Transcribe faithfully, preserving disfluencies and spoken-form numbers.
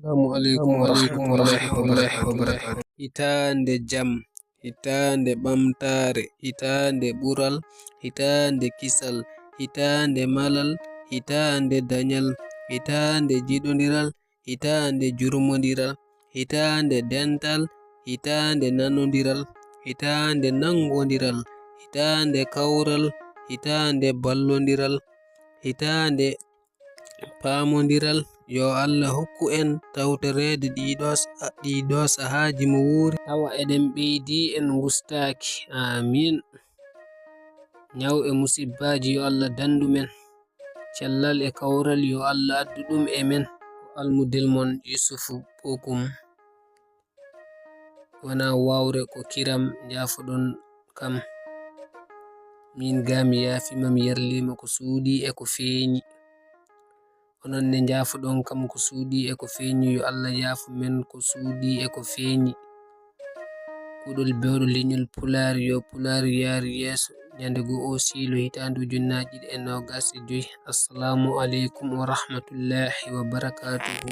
Assalamu alaikum wa rahmatullahi wa barakatuh. Hitaande jam, hitaande ɓamtaare, hitaande ɓural, hitaande kisal, hitaande malal, hitaande dañal, hitaande jiɗondiral, hitaande jurmondiral, hitaande dental, hitaande nanondiral, hitaande nangondiral, hitaande kawral, hitaande ballondiral, hitaande paamondiral. Yo Allah hokku en tawtoreede ɗiɗo sa-, ɗiɗo sahaaji mo wuuri, tawa eɗen ɓeydi en ngustaaki. Amin. Ñaw e musibbaaji yo Allah dandu men. Cellal e kawral yo Allah addu ɗum e men. Ko almudel mon Yusufu Bokum. Wona wawre ko kiram, njaafoɗon kam. Min ga mi yaafima, mi yarlima ko suuɗi e ko feeñi. Onon ne njaafoɗon kam ko suuɗi e ko feeñi. Yo Allah yaafo men ko suuɗi e ko feeñi. Kuɗol bewɗo leñol Pulaar, yo Pulaar yaaru yeeso. Ñande go o siilo hitaande ujunnaji ɗiɗi e noogas e joy. Assalamu aleykum wa rahmatullahi wa barakatuhu.